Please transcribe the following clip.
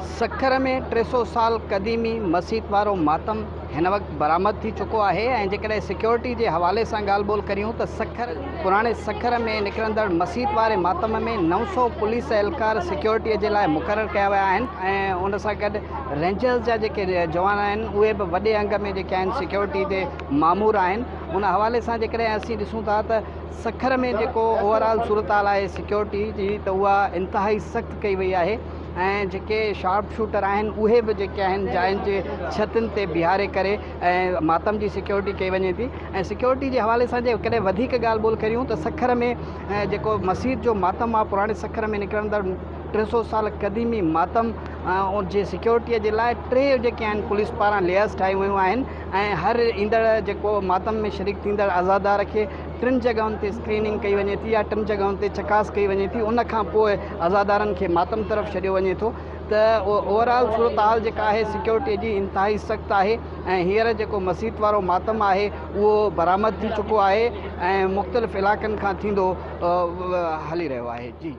سکر ۾ 300 سال قديمي مسيت وارو ماتم هن وقت برآمد ٿي چڪو آهي ۽ جيڪڏهن سيڪيورٽي جي حوالي سان ڳالهه ٻولهه ڪريون ته سکر پراڻي سکر ۾ نڪرندڙ مسيت واري ماتم ۾ 900 پوليس اهلڪار سيڪيورٽي جي لاء مقرر ڪيا ويا آهن ۽ ان سان گڏ رينجرز جا جيڪي جوان آهن اهي به وڏي انگ ۾ جيڪي آهن سيڪيورٽي تي مامور آهن. ان حوالي سان جيڪڏهن اسين ڏسون ٿا ته سکر ۾ جيڪو اوور آل صورتحال آهي سيڪيورٽي جي ته اها انتهائي سخت ڪئي وئي آهي ۽ جيڪي شارپ شوٽر آهن اهي به جيڪي آهن جاين جي ڇتن تي بيهاري ڪري ۽ ماتم جي سيڪيورٽي ڪئي وڃي ٿي ۽ سيڪيورٽي جي حوالي سان جيڪڏهن وڌيڪ ڳالهه ٻولهه ڪريون ته سکر ۾ جيڪو مسيت جو ماتم آهي پراڻي سکر ۾ نڪرندڙ 300 سال قديمي ماتم جي سيڪيورٽي جي لاء ٽي جيڪي آهن پوليس پاران ليئرز ٺاهيون ويون آهن ۽ هر ايندڙ جيڪو ماتم ۾ شريڪ ٿيندڙ عزادار کي ٽن جڳهن تي اسڪريننگ ڪئي وڃي ٿي يا ٽن جڳهن تي چڪاس ڪئي وڃي ٿي ان کان پوء عزادارن کي ماتم طرف ڇڏيو وڃي ٿو ته اوور آل صورتحال جيڪا آهي سيڪيورٽي جي انتهائي سخت آهي ۽ هينئر جيڪو مسيت وارو ماتم آهي اهو برآمد ٿي چڪو آهي ۽ مختلف علائقن کان ٿيندو هلي رهيو آهي جي.